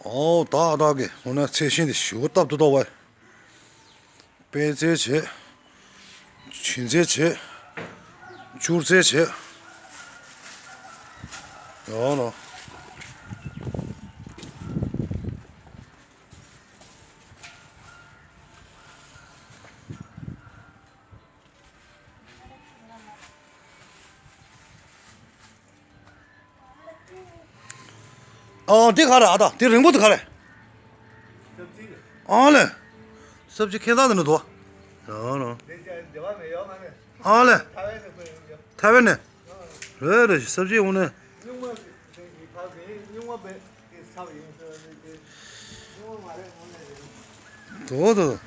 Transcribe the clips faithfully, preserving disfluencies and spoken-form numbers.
ཨོ་ད་ཨ་ད་གི་འོ་ན་ཚལ་ཤིང་དེ་ཞུ་སྟབས་དུ་ད་བ། པད་ཚལ་བྱས། བྱིན་ཚལ་བྱས། བཅུར་ཚལ་བྱས། ཡོང་ནོ། ཨ་འདི་ག་རེ་ཨ་ད་འདི་རིང་པོ་འདི་ག་རེ། ཨ་ལེ། སབ་ཅི་ཁེ་ད་འདི་ནི་དོ། ཨ་ལེ། ཐ་ཝན་ནས། རེད་རེད་སབ་ཅི་འོང་ནས། དོ་དོ།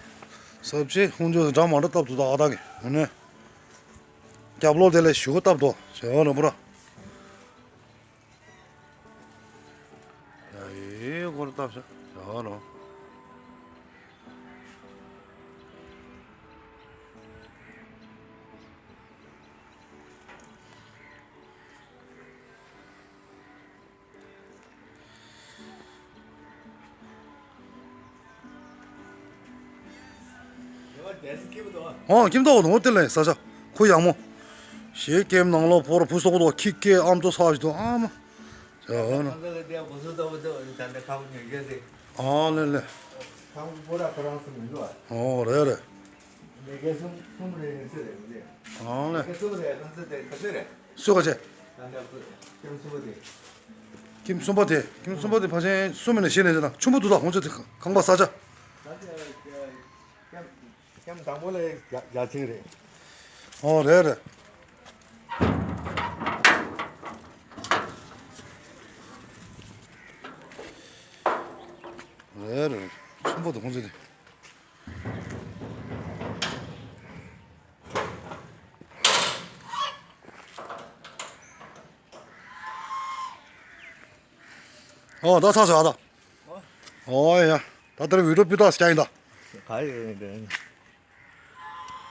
སབ་ཅི་ཧུང་ཅོ་འདྲ་མ་འདྲ་སྟབས་དོ་ད་ཨ་ད་གི་འོང་ནས། རྒྱབ་ལོགས་དེ་ལས་ཞུ་སྟབས་དོ་ཞེས་འོང་ནས་པུ་ར། ཡ་ཡེ་སྐོར་བཏབ་ཤག་ཡ་ནོ། ཨོ་ཁྱིམ་ཐོག་ནོར་དེ་ལས་ས་ཆ་ཁུ་ཡག་མོ། ཞེས་ཀེམ་ནང་ལོགས་ཕོར་བུ་སོག་ཏོ་ཁྱི་སྐད་ཨམ་ཙོ་ས་ཞིག་ཏུ་ཨ་མ། ཡ་ནོ། ཨ་ལེ་ལེ། ཨོ་རེད་རེད། ཨ་ལེ། སུ་ག་ཆེ། ཁྱིམ་གསུམ་པ་དེ། ཁྱིམ་གསུམ་པ་དེ་ཕ་ཆེན་གསུམ་མིན་ན་བཞི་ནས་ཟེར་ན་ཆུང་པོ་འདུག་ད་ཧོང་ཚོ་དེ་ཁང་པ་ས་ཆ། ཁྱིམ་དང་པོ་ལ་ཡ་ཆེན་རེད། ཨོ་རེད་རེད། རེད་རེད། ཆུང་པོ་འདུག་ཧོང་ཚོ་དེ། ཨོ་ད་ཚར་སོང་ཨ་ད། ཨོ་ཡ། ད་ལྟར་བི་ཌིའོ་སྤུས་དག་སྐྱ་ཡིན་ད། ག་ཡི་རེད།